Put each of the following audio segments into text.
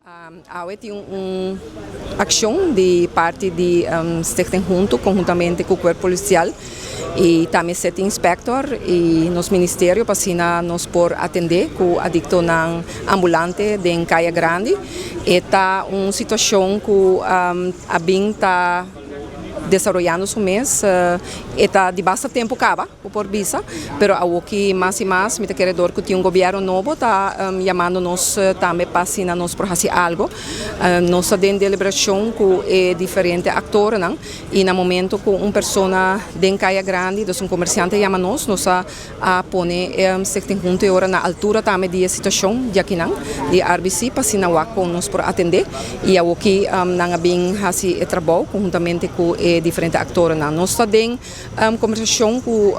Awe tin un akshon di parti di Stichting Hunto konhuntamente ku Kuerpo Polisial i tambe City Inspector i nos ministerio pa asina nos por atendé ku adiktonan ambulante den Kaya Grandi. E ta un situashon ku a bin ta desaroyando su mes, e ta di basta tempu kaba. Bo por bisa, pero awoki mas i mas mi ta kere dor ku tin un gobièrnu nobo ta yamando nos tambe pa asina nos por hasi algo. Nos ta den deliberashon ku e diferente aktornan i na momento ku un persona den Kaya Grandi, dus un komersiante yama nos, nos a a pone e Stichting Hunto e ora na altura tambe di e situashon di akinan di RBC pa asina wak kon nos por atendé i awoki nan a bin hasi e trabou konhuntamente ku e diferente aktornan. Nos ta den Kombersashon ku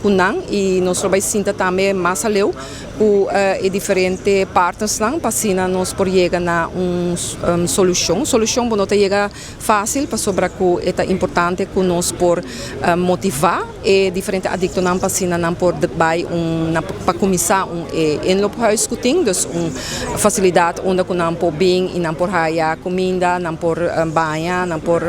ku nan i nos lo bai sinta tambe mas aleu ku e diferente partnersnan pa asina nos por yega na un solushon. Solushon bo no ta yega fásil pasobra ku e ta importante ku nos por motivá e diferente adiktonan pa asina nan por bai un pa kuminsá un e inloophuis ku tin, dus un fasilidat unda ku nan por bin i nan por haya kuminda, nan por baña, nan por.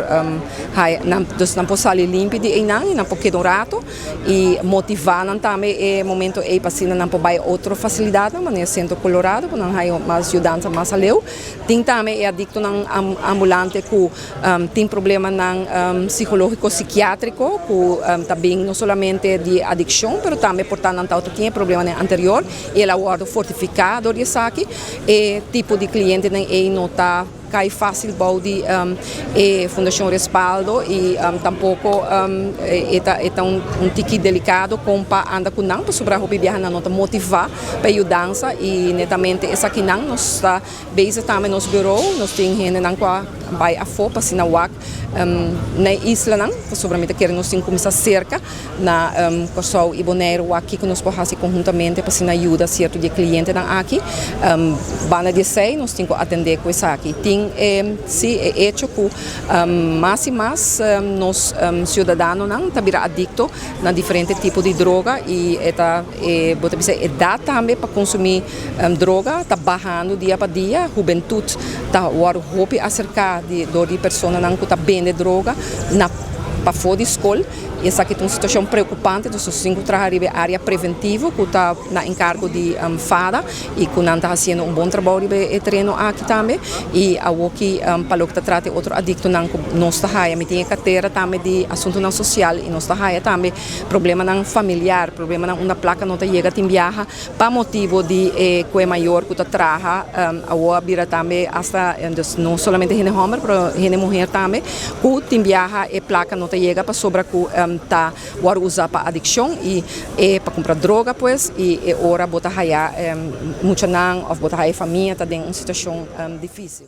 Hay nan dus nan por sali limpi di einan y nan por keda un rato y motiva nan tambe e momento ey pa asina nan por bay otro facilidadnan manera Centro Colorado cu nan haya mas yudansa mas aleu. Tin tambe e adictonan ambulante cu tin problemanan psicologico psiquiatrico cu ta bin no solamente di adiccion pero tambe por ta nan tawata tin e problemanan anterior y el a wordo fortifica door di esaki. E tipo di clientenan ey no ta. Kai fásil bou di e Fundashon Respaldo i tampoko e ta e ta un tiki delikado kon pa anda ku nan pasobra hopi biaha nan no ta motivá pa e yudansa i netamente esakinan nos ta bezig tambe nos buró nos tin hendenan ku a bai afó pa asina wak na e islanan pasobra mi ta kere nos tin kuminsá serka na Kòrsou i Boneiru wak kiko nos por hasi konhuntamente pa asina yuda sierto di e klientenan aki. Banda di esei nos tin ku atendé ku esaki. Tin e si e echo ku mas i mas nos siudadanonan ta bira adikto na diferente tipo di droga i e ta e bo ta bisa edat tambe pa konsumí droga ta bahando dia pa dia. Hubentut ta wòrdu hopi aserká di dor di personanan ku ta bende droga na pafó di skol. I esaki ta un situashon preokupante, dus nos tin ku traha riba e área preventivo ku ta na enkargo di fada i ku nan ta hasiendo un bon trabou riba e tereno aki tambe. I awoki pa loke ta trata e otro adiktonan ku nos ta haya, mi tin e kartera tambe di asuntunan sosial i nos ta haya tambe problemanan familiar, problemanan unda plaka no ta yega tin biaha pa motibo di e ku e mayor ku ta traha awor a bira tambe asta dus no solamente hende homber pero hende muher tambe ku tin biaha e plaka no ta yega pasobra ku ta wòrdu usa pa adikshon i e pa kumpra droga pues i e ora bo ta haya muchanan òf bo ta haya e famia ta den un situashon difisil.